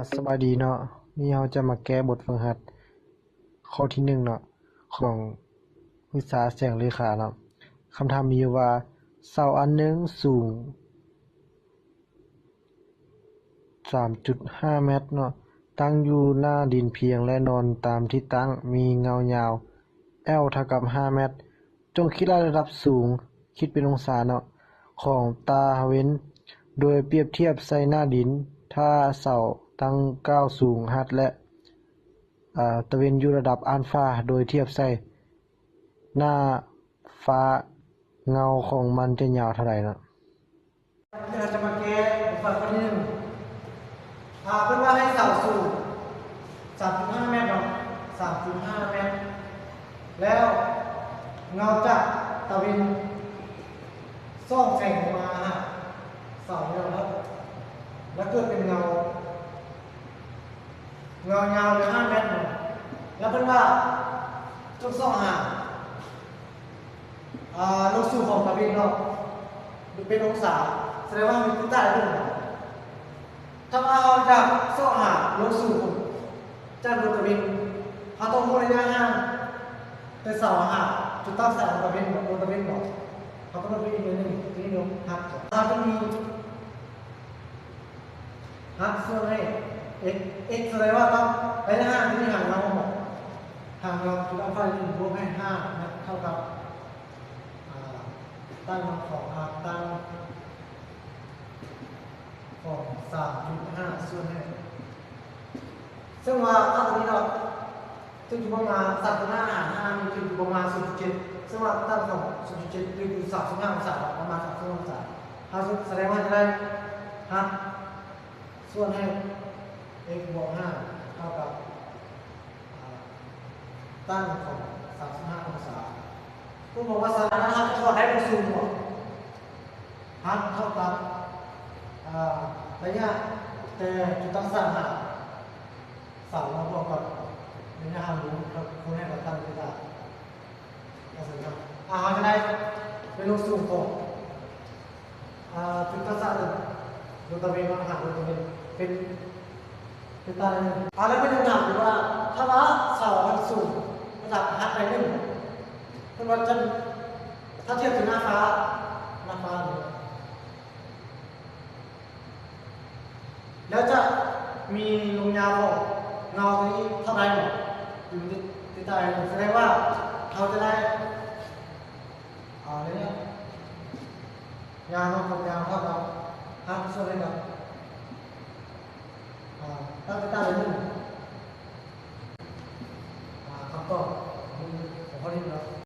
ສະບາຍດີເນາະ, ນີ້ເຮົາຈະມາແກ້ບົດຝຶກຫັດຂໍ້ທີໜຶ່ງເນາະ ຂອງວິຊາແສງເລຂາເນາະ. ຄຳຖາມມີຢູ່ວ່າ ເສົາອັນໜຶ່ງສູງສາມຈຸດຫ້າແມັດເນາະ, ຕັ້ງຢູ່ໜ້າດິນພຽງ ແລະ ນອນຕາມທິດຕັ້ງ, ມີເງົາຍາວ L ເທົ່າກັບຫ້າແມັດ. ຈົ່ງຄິດລະດັບສູງ, ຄິດເປັນອົງສາເນາະ, ຂອງຕາເວັນ ໂດຍປຽບທຽບໃສ່ໜ້າດິນ. ຖ້າເສົາຕັ້ງກ້າວສູງຮັດ ແລະ ອາ ຕາເວັນຢູ່ລະດັບອານຟາ ໂດຍທຽບໃສ່ໜ້າຟ້າ, ເງົາຂອງມັນຈະຍາວເທົ່າໃດເນາະ? ເຮົາຈະມາແກ້ບົດຝຶກຫັດຂໍ້ທີໜຶ່ງ. ອາ ເພິ່ນວ່າໃຫ້ເສົາສູງສາມຈຸດຫ້າແມັດເນາະ, ສາມຈຸດຫ້າແມັດ ແລ້ວເງົາຈາກຕາເວັນສ່ອງແສງອອກມາຫາເສົານີ້ເນາະ, ແລ້ວເກີດເປັນເງົາ ເງົາຍາວເປັນຫ້າແມັດເນາະ. ແລ້ວເພິ່ນວ່າຈົ່ງຊອກຫາ ອາ ລວງສູງຂອງຕາເວັນເນາະ ເປັນອົງສາ, ສະແດງວ່າເຮົາມີຕິດຕາໄດ້ເນາະ. ຖ້າວ່າເຮົາຢາກຊອກຫາລວງສູງຈາກດວງຕາເວັນ, ເຮົາຕ້ອງຮູ້ໄລຍະຫ່າງແຕ່ເສົາຫາຈຸດຕັ້ງສາຂອງຕາເວັນ, ດວງຕາເວັນເນາະ. ເຮົາກຳນົດໄວ້ອີກໜ້ອຍໜຶ່ງ, ທີ່ນີ້ເຮົາຮັກກ່ອນ. ເຮົາຈະມີ ຮັກສ່ວນໃຫ້ x, x ສະແດງວ່າຕ້ອງໄລຍະຫ່າງທີ່ມີຫາເງົາເນາະ, ຫາເງົາຈຸດອັນຟານີ້ລວມໃຫ້ຫ້າເທົ່າກັບ ອາ ຕັ້ງຂອງ ອາ ຕັ້ງຂອງສາມຈຸດຫ້າສ່ວນໃຫ້ ເຊິ່ງວ່າ ອາ ຕົວນີ້ເນາະ ຈຸດຢູ່ປະມານສາມຈຸດຫ້າຫານຫ້າ ມີຈຸດຢູ່ປະມານສູນຈຸດເຈັດ ເຊິ່ງວ່າຕັ້ງຂອງສູນຈຸດເຈັດຢູ່ສາມສິບຫ້າອົງສາ ປະມານສາມສິບຫ້າອົງສາ. ເຮົາສະແດງວ່າຈະໄດ້ຮັກສ່ວນໃຫ້ x ບວກຫ້າເທົ່າກັບ ອາ ຕັ້ງຂອງສາມສິບຫ້າອົງສາ. ເພິ່ນບອກວ່າສະນັ້ນເຮົາຈະຂອດໄດ້ລົງສູງບວກ ຮັກເທົ່າກັບ ອາ ໄລຍະແຕ່ຈຸດຕັ້ງສາຫາ ສາມຮ້ອຍບວກກັບໄລຍະຫ່າງ ຄູນໃຫ້ກັບຕັ້ງທີ່ຈະ ອາ ເຮົາຈະໄດ້ເປັນລົງສູງຂອງ ອາ ຈຸດຕັ້ງສາໂດຍຕະເວັນເນາະ ຫາໂດຍຕະເວັນເປັນ ເປັນຕາໜຶ່ງ. ອາ ແລ້ວເພິ່ນຍັງຖາມອີກວ່າ ຖ້າວ່າເສົາມັນສູງລະດັບຮັກໃດໜຶ່ງ ເພິ່ນວ່າຈະ ຖ້າທຽບຄືໜ້າຟ້າ ໜ້າຟ້ານີ້ ແລ້ວຈະມີລວງຍາວຂອງເງົາຕົວນີ້ເທົ່າໃດເນາະ? ຢູ່ທີ່ ທີ່ໃຕ້ ສະແດງວ່າເຮົາຈະໄດ້ ອາ ໄລຍະຍາວເນາະ ຄວາມຍາວເທົ່າກັບ ຮັກສ່ວນໃຫ້ກັບ ອາ ຕັ້ງເຕຕາໄດ້ໜຶ່ງ. ອາ ຄຳຕອບຂອງຂໍ້ນີ້ເນາະ.